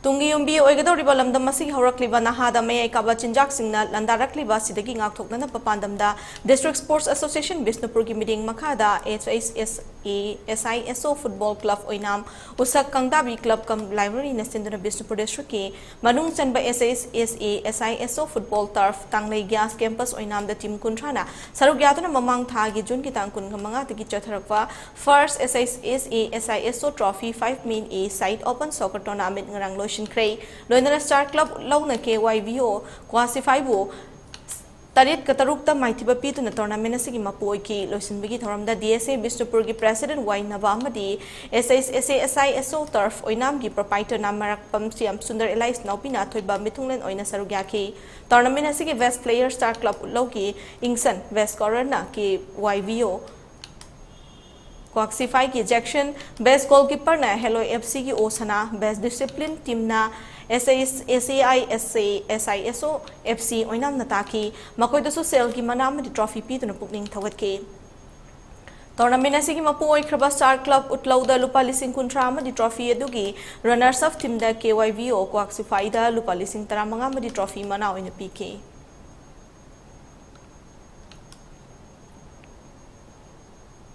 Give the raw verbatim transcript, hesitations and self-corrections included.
ꯇꯨꯡꯒꯤ ꯌꯨꯝꯕꯤ ꯑꯣꯏꯒꯗꯧꯔꯤꯕ ꯂꯝꯗꯝ ꯑꯁꯤꯒꯤ ꯍꯧꯔꯛꯂꯤꯕ ꯅꯍꯥꯗ ꯃꯌꯥꯏ ꯀꯥꯕ ꯆꯤꯟꯖꯥꯛꯁꯤꯡꯅ ꯂꯥꯟꯗꯥꯔꯛꯂꯤꯕ ꯑꯁꯤꯗꯒꯤ ꯉꯥꯛꯊꯣꯛꯅꯅꯕ ꯄꯥꯟꯗꯝꯗ District Sports Association ꯕꯤꯁꯅꯨꯄꯨꯔꯒꯤ ꯃꯤꯠꯌꯦꯡ ꯃꯈꯥꯗ SHSA SISO Football Club ꯑꯣꯏꯅꯥꯝ, ꯎꯁꯛ ꯀꯪꯗꯥꯕꯤ Club cum Library ꯅ ꯁꯤꯟꯗꯨꯅ ꯕꯤꯁꯅꯨꯄꯨꯔ District ꯀꯤ ꯃꯅꯨꯡ ꯆꯟꯕ SHSA SISO Football Turf, ꯇꯥꯡꯂꯩ Gyas Campus ꯑꯣꯏꯅꯥꯝꯗ team ꯀꯨꯟꯊ꯭ꯔꯥꯅ ꯁꯔꯨꯛ ꯌꯥꯗꯨꯅ ꯃꯃꯥꯡ ꯊꯥꯒꯤ ꯖꯨꯟꯒꯤ ꯇꯥꯡ ꯀꯨꯟꯃꯉꯥꯗꯒꯤ ꯆꯠꯊꯔꯛꯄ First SHSA SISO Trophy five men a side open soccer tournament ꯉꯔꯥꯡ ꯂꯣꯏꯁꯤꯟꯈ꯭ꯔꯦ꯫ ꯂꯣꯏꯅꯅ Star Club ꯎꯠꯂꯧꯅ KYVO ꯀ꯭ꯋꯥꯁꯤꯐꯥꯏꯕꯨ ꯇꯔꯦꯠꯀ ꯇꯔꯨꯛꯇ ꯃꯥꯏꯊꯤꯕ ꯄꯤꯗꯨꯅ tournament ꯑꯁꯤꯒꯤ ꯃꯄꯨ ꯑꯣꯏꯈꯤ꯫ ꯂꯣꯏꯁꯤꯟꯕꯒꯤ ꯊꯧꯔꯝꯗ DSA ꯕꯤꯁꯅꯨꯄꯨꯔꯒꯤ President ꯋꯥꯏ ꯅꯕ ꯑꯃꯗꯤ SHSA SISO Turf ꯑꯣꯏꯅꯥꯝꯒꯤ proprietor ꯅꯥꯃꯔꯛꯄꯝ ꯁ꯭ꯌꯥꯝ ꯁꯨꯟꯗꯔ ꯑꯦꯂꯥꯏꯁ ꯅꯥꯎꯄꯤꯅ ꯑꯊꯣꯏꯕ ꯃꯤꯊꯨꯡꯂꯦꯟ ꯑꯣꯏꯅ ꯁꯔꯨꯛ ꯌꯥꯈꯤ꯫ Tournament ꯑꯁꯤꯒꯤ best player Star Club ꯎꯠꯂꯧꯒꯤ ꯏꯪꯁꯟ, best scorer ꯅ KYVO ꯀ꯭ꯋꯥꯛꯁꯤꯐꯥꯏꯒꯤ Jackson, best goalkeeper ꯅ ꯍꯦꯂꯣꯏ FC ꯒꯤ ꯑꯣ ꯁꯅꯥ, best discipline team ꯅ SHSAISA SISO FC ꯑꯣꯏꯅꯥꯝꯅ ꯇꯥꯈꯤ꯫ ꯃꯈꯣꯏꯗꯁꯨ ꯁꯦꯜꯒꯤ ꯃꯅꯥ ꯑꯃꯗꯤ trophy ꯄꯤꯗꯨꯅ ꯄꯨꯛꯅꯤꯡ ꯊꯧꯒꯠꯈꯤ꯫ Tournament ꯑꯁꯤꯒꯤ ꯃꯄꯨ ꯑꯣꯏꯈ꯭ꯔꯕ Star Club ꯎꯠꯂꯧꯗ ꯂꯨꯄꯥ ꯂꯤꯁꯤꯡ ꯀꯨꯟꯊ꯭ꯔꯥ ꯑꯃꯗꯤ trophy ꯑꯗꯨꯒꯤ runners up team ꯗ KYVO ꯀ꯭ꯋꯥꯛꯁꯤꯐꯥꯏꯗ ꯂꯨꯄꯥ ꯂꯤꯁꯤꯡ ꯇꯔꯥꯃꯉꯥ ꯑꯃꯗꯤ trophy ꯃꯅꯥ ꯑꯣꯏꯅ ꯄꯤꯈꯤ꯫